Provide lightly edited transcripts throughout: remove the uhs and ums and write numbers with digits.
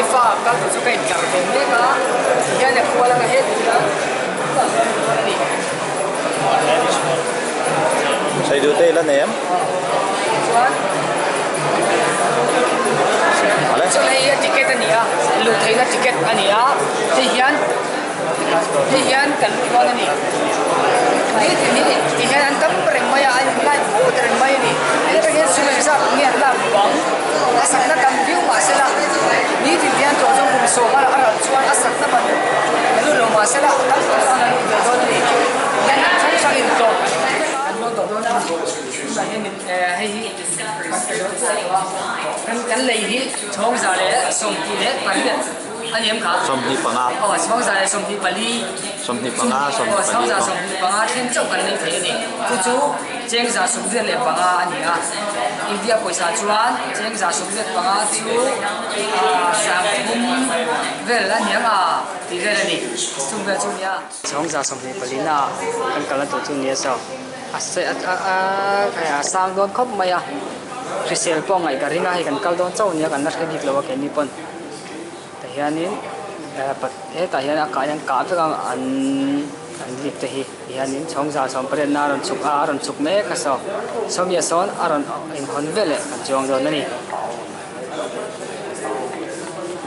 Khalifa kal tur chu ka intlar ve mek a, tihian a khual anga he tih hian tah chuan a dawn a ni. Sawi duh te i la nei em? Chuan chuan hei hi a ticket a ni a, luh theihna ticket a ni a, hei hian hei hian kan lut dawn a ni. Nitin hi ti hian an tam reng mai a, an in line phut reng mai a ni. Hetiang hian sum engzat nge an lak duh ang? A sakna tam viau mahsela nitin hian tawh zawng kum sawm a ral chuan a sakna ban a lut lo mahsela tam tak chuan a lut ve dawn a ni. Hian an hrang hrang in tlawh an dawn tawh dawn a, tunah hian hei hi kan pe dawn chiah lo a, kan kan lei hi chhawngza leh 28 a ni em kha? 25. Aw 24. 25, 24. Chhawngza 25 thleng chauh kan lei thei a ni. Chu chu Chengza 75 a ni a, India pawisa chuan Chengza 75 chu 30 vel a ni ang a tih vel a ni, chung vel chu a nia. Chhawngza 24 na kan kalna tur chu nia saw a a sang dawn khawp mai a, hrisel pawh ngaih ka ring a, hei kan kal dawn chauh nia kan la hre bik lo a keini pawn tihianin hetah hian a kah hian kah vek a an an lip te hi. Tihianin chhawngza 18 na a rawn chhuk a, a rawn chhuk mek a saw. Sawmia sawn a rawn inhawn veleh kan chuang dawn a ni.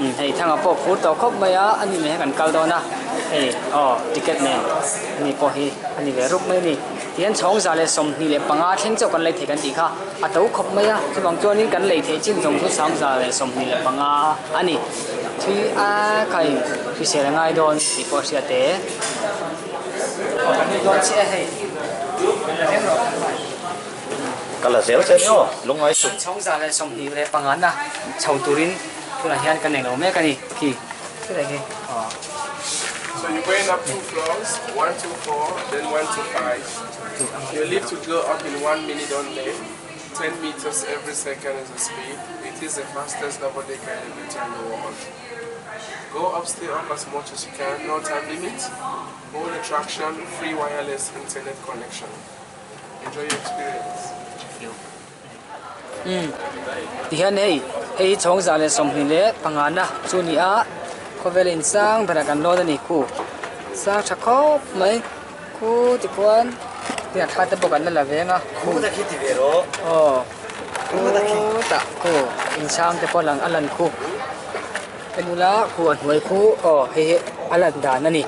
Umm hei thanga pawh phur tawh khawp mai a, ani nen hian kan kal dawn a, hei aw ticket nen ani pawh hi a ni ve rup mai a ni. Tihian chhawngza leh 25 thleng chauh kan lei thei kan tih kha a to khawp mai a, chuvang chuanin kan lei theih chin zawng chu sangza leh 25 a ni. Thui a khai hrisel a ngai dawn tih pawh a hriat e. Ka la zel che ni aw, lungngai suh. Chhawngza leh 25 na chho turin tunah hian kan englo mek a ni khi khilai khi aw. So you going up two floors, one to four, then one to five. Your lift would go up in one minute only, 10 meters every second is the speed. It is the fastest double-decker elevator in the world. Go up, stay up as much as you can, no time limit. All attraction, free wireless internet connection. Enjoy your experience. Umm tihian hei hei hi chhawng 125 na chu a ni a khawvel in sang berah kan lawn a ni khu sang tha khawp mai khu tikhuan hei thla te pawh kan la la veng a Khu ta khi ti ve rawh. Aw khu tah khu in sang te pawh a lang a lan khu. Ka nula khu a hnuai khu aw hei hi a lan dan a ni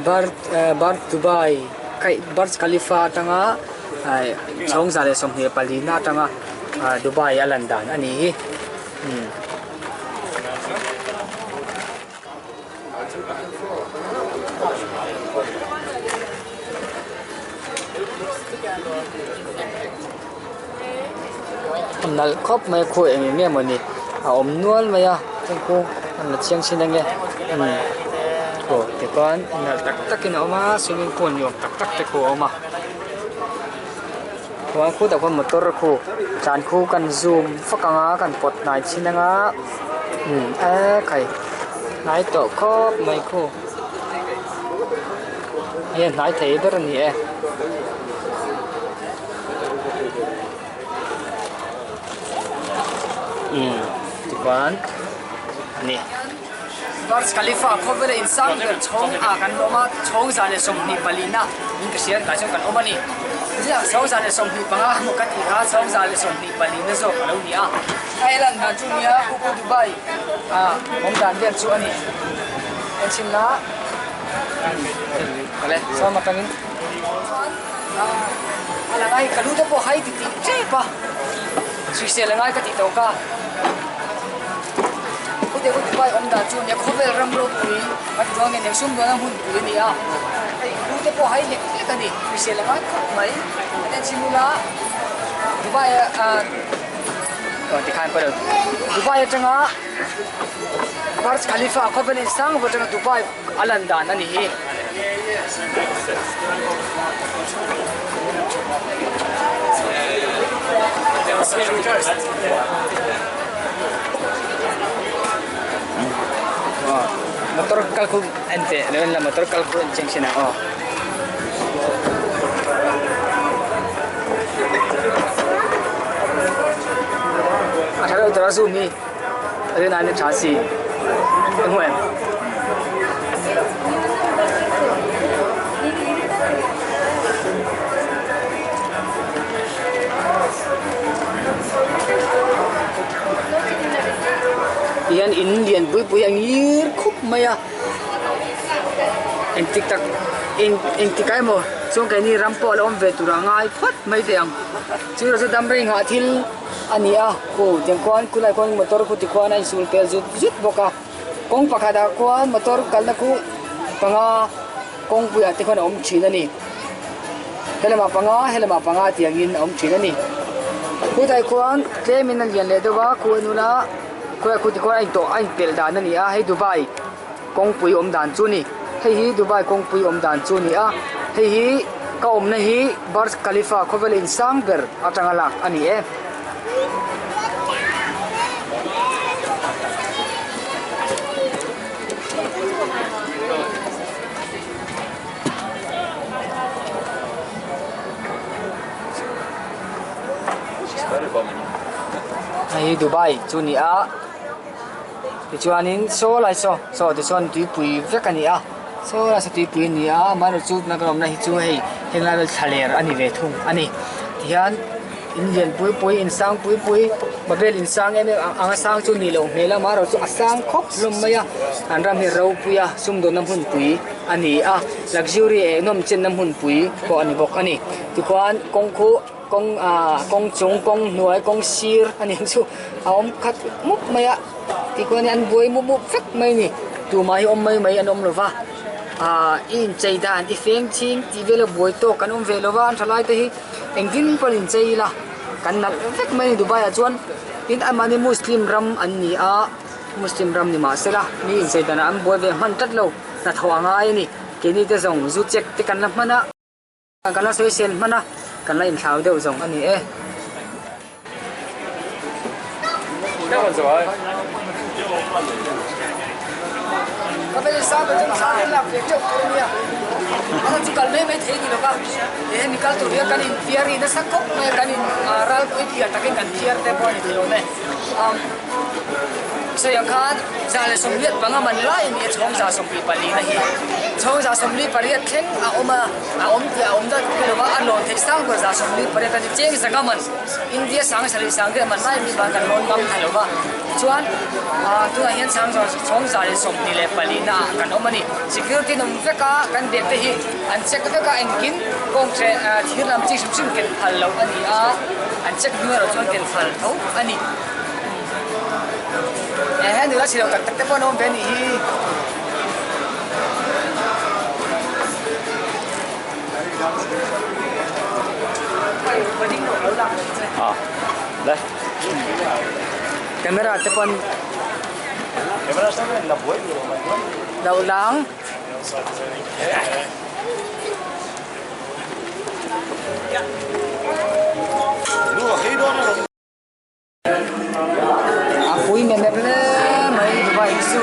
Burj Burj Dubai kai Burj Khalifa atanga aih chhawng 124 na atanga ah Dubai a lan dan a ni hi umm. Nalh khawp mai a khawi eng eng nge mawni a awm nual mai a heng khu an la chiang chin ange umm aw tikhuan nalh tak takin a awm a swimming pool ni awm tak tak te khu a awm a chuan khutah khuan motor khu tlan khu kan zoom vak ang a kan pawt hnai chhin ang a umm ekhai hnai tawh khawp mai khu hei a hnai thei ber a ni e. Umm tichuan a ni. Burj Khalifa khawvela in sang ber chhawng ah kan awm a, chhawng 124 na in ka hria tlai chuan kan awm a ni. Ziak chhawng 125 emaw ka tih kha chhawng 124 na zawk a lo ni a. Hei lan dan chu nia Kuku Dubai ah awm dan vel chu a ni. Enchhin la awle sawm atangin. A la ngai ka lu te pawh hai ti tih tep a hrisel a ngai ka tih tawk a khute khu Dubai awm dan chu nia khawvel ram ropui a ti dawn nge nia sum dawn a hmun pui a ni a hei lu te pawh hai lek lek a ni hrisel a ngai khawp mai a en chhin ula Dubai ah aw tikhan pawh Dubai atanga Burj Khalifa khawvel in sang ber atanga Dubai a lan dan a ni hi. Motor kal khu en teh lo en la motor kal khu en chiang chin ang aw. A tha deuh tur a zoom hi a rin aiin a tha si. I hmu em? Tihian in lian pui pui a ngir khup mai a engtik tak eng engtik ah emaw chuan keini ram pawh a la awm ve tur a ngai phawt mai teh ang chu erawh chu dam rei nghah thil a ni a khu tiang khuan khulai khuan motor khu tikhuan a insul pel zut zut bawk a kawng pakhatah khuan motor kalna khu panga kawngpuiah te khuan a awm thin a ni helamah panga helamah panga tiangin a awm thin a ni khutah khuan tlemin a lian leh deuh a khu a nula khuai khu tikhuan a intawh a inpelh dan a ni a hei Dubai kawngpui awm dan chu a ni hei hi Dubai kawngpui awm dan chu a ni a hei hi ka awmna hi Burj Khalifa khawvel in sang ber atanga lak a ni e. Hei hi Dubai chu a ni a tichuanin saw lai saw saw tichuan tuipui vek a ni a saw lai saw tuipui a ni a amaherawhchu tuna kan awmna hi chu hei henglai vel thlaler a ni ve thung a ni tihian in lian pui pui in sang pui pui Babel in sang em em ang a sang chu nih loh hmel a amaherawhchu a sang khawp hlawm mai a an ram hi ropui a sumdawnna hmunpui a ni a luxury eh nawm chenna hmunpui pawh a ni bawk a ni tikhuan kawng khu kawng ah kawng chung kawng hnuai kawng sir a ni ang chu a awm khat mup mai a tikhuan an buai mup mup vek mai a ni tumah hi awm mai mai an awm lo va ah i inchei dan i feng chhing tih vel a buai tawk an awm ve lo va an thalai te hi engtin pawn inchei ila kan nalh vek mai a ni Dubai ah chuan tin amahni muslim ram an ni a muslim ram ni mahsela mi inchei danah an buai ve hman tlat lo hnathawh a ngai a ni keini te zawng zu check te kan la hman a. Kan la sawisel hman a, kan la inthlau deuh zawng a ni e. Sawi ang khan 125 man lai a ni a, chhawng 124 na hi chhawng 148 thleng a awm a. A awm tih a awm dat thei lova, a lawn theih sang ber 48 a ni. Cheng zanga man, India sang sarih sang deuh man lai mi ban kan lawn ngam thei lova. Tichuan, tunah hian sang chhawng 124 na ah kan awm a ni. Security an awm vek a, kan bag te hi an check vek a, engkim kawng ṭheh thir lam chi hrim hrim ken phal loh a ni a, an check hnu erawh chuan ken phal tho a ni. Ehe nula chhe lo tak tak te pawh an awm ve a nih hi. Camera te pawn lo lang. A pui mem em hle mai Dubai chu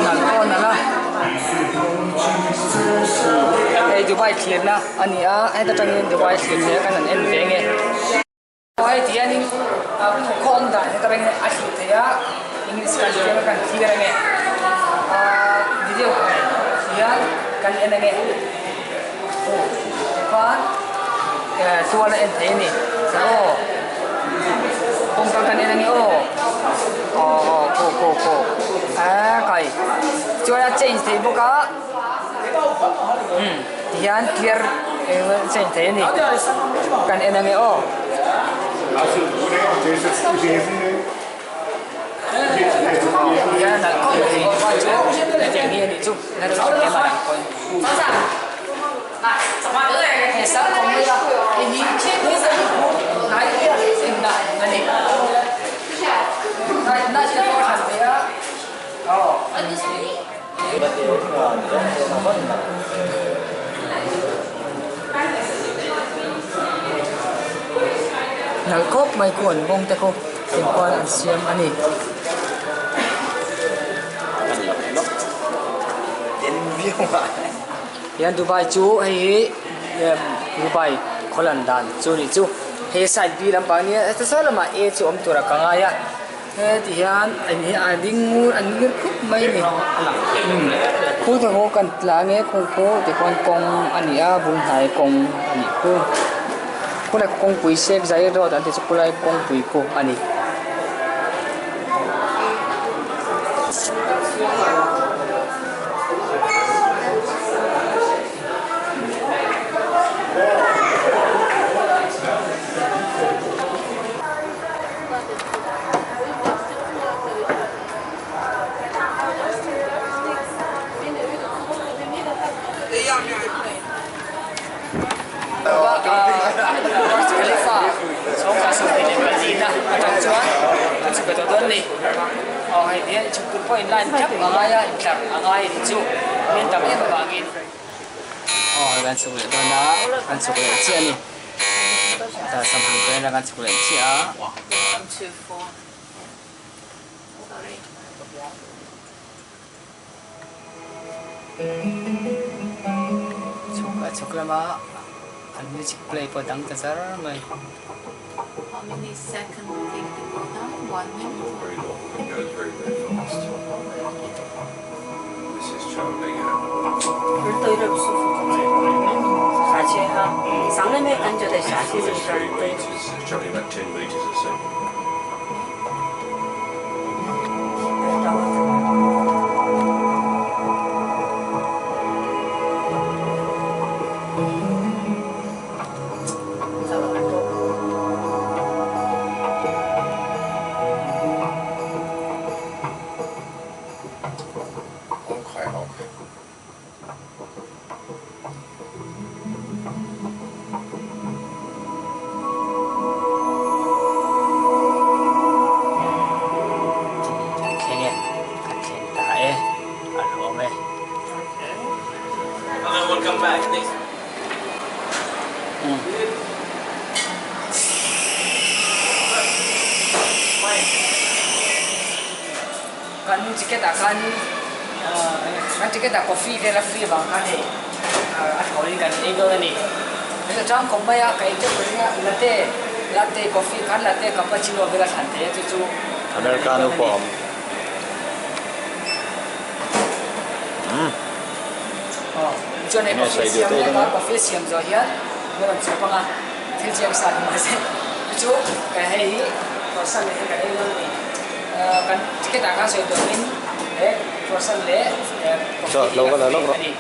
nalh pawh a nalh a hei Dubai thlirna a ni a heta tangin Dubai thlir hle kan han en ve nge aw hei ti hianin a khaw awm dan heta tangin a thlir theih a English kan thlir a kan thlir ange ahh video hian kan en ange Tikhuan tual a en thei a ni aw kawngka kan en a ni aw aw aw ko ko ko a kai chuan a change thei bawk a umm tihian clear change thei a ni kan en ange aw. Nalh khawp mai khu an bawng te khu engkual an siam a ni. Hian Dubai chu hei hi Dubai khaw lan dan chu a nih chu. He side B lampang nia heta saw lamah A chu awm turah ka ngai a. Heti hian an hi a ding ngur an ngir khup mai a ni khu te khu kan tla nge khu khu tikhuan kawng a ni a bul hnai kawng a nih khu khulai kawngpui sek zai road an tih chu khulai kawngpui khu a ni. Burj Khalifa chhawng 24 atang chuan kan chhuk ve tawh dawn a ni. Aw hei hian chhuk tur pawh in line thap a ngai a intlar a ngai a nih chu min tam em avangin aw hei kan chhuk leh dawn a kan chhuk leh chiah a ni. Tah samhang vel a kan chhuk leh chiah a. Chhuk a chhuk lama an music play pawh dang ta zar mai. Kan thleng e, kan thleng ta e, a lo awm e. Kan ticket ah khan kan ticket ah coffee vel a free avang khan hei a thlawhin kan ei dawn a ni. Hei a chang khawp mai a, ka ei teuh ka ring a, latte latte coffee khan latte cappuccino vel a thlan thei a chu chu kan ei dawn a ni. Aw chuan hei coffee siam mek a, coffee siam zawh hian min rawn chhuah pang a, thil chiang sa ni mahse chu chu hei hi croissant leh hei kan ei dawn a ni. Kan ticket ah khan sawi turin he croissant leh coffee hi a free a ni.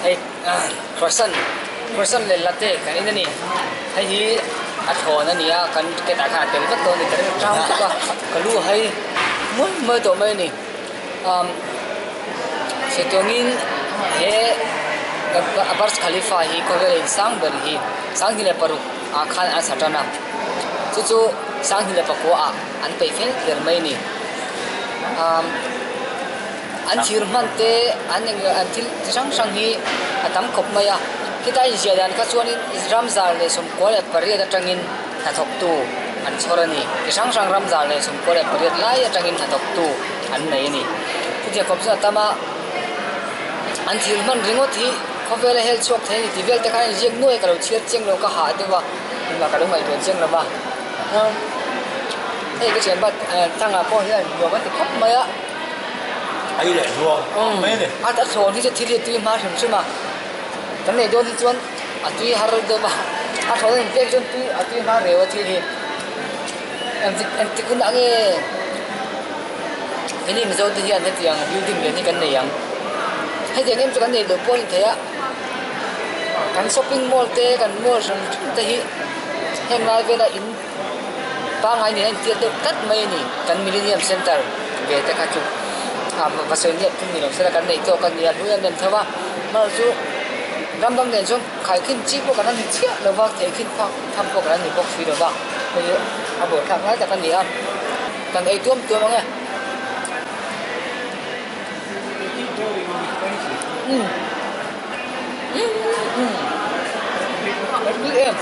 Hei croissant croissant leh latte kan in a ni. Hei hi a thlawn a ni a kan ticket ah khan a tel vek dawn a ni ka ring tang bawk a ka lu hei muai muai tawh mai a ni. Sawi tuangin he Burj Khalifa hi khawvel insang ber hi 2006 ah khan an sa tan a chu chu 2009 ah an peih fel der mai a ni an thir hman te an eng an thil chi hrang hrang hi a tam khawp mai a khita inziah dan kha chuanin 1098 atangin hnathawktu an chhawr a ni. Chi hrang hrang 1098 lai atangin hnathawktu an nei a ni. Chutiang khawp chuan a tam a, an thil hman ringawt hi khawvela hel chhuak thei a ni tih vel te khan an ziak nuai ka lo chhiar chiang lo ka hah deuh a, engmah ka lo ngaihtuah chiang lo va. Hei ka thian bat thangah pawh hian nuam a ti khawp mai a. Ei leh nuam mai a ni. A thlawn hi chu thil hi a tui hma hrim hrim a. Kan neih dawn hi chuan a tui har deuh a, a thawn a inpek chuan tui a tui hma reu a thil hi engtik engtik hunah nge heni Mizo te hian hetiang building lian hi kan nei ang hetiang em chu kan nei loh pawh a ni thei a kan shopping mall te kan mall hran hran te hi heng lai vela in pangngai nen a intiat deuh tlat mai a ni kan millennium center ve te kha chu ah va sawi nep thung ni lo sela kan neih tawk a ni a hlui a nem tho a amaherawh chu ram dang nen chuan khaikhin chi pawh kan la ni chiah lo va theihkhin phak tham pawh kan la ni bawk si lo va hei hi a buaithlak ngai tak a ni a kan ei tuam tuam ang e umm umm a tui em.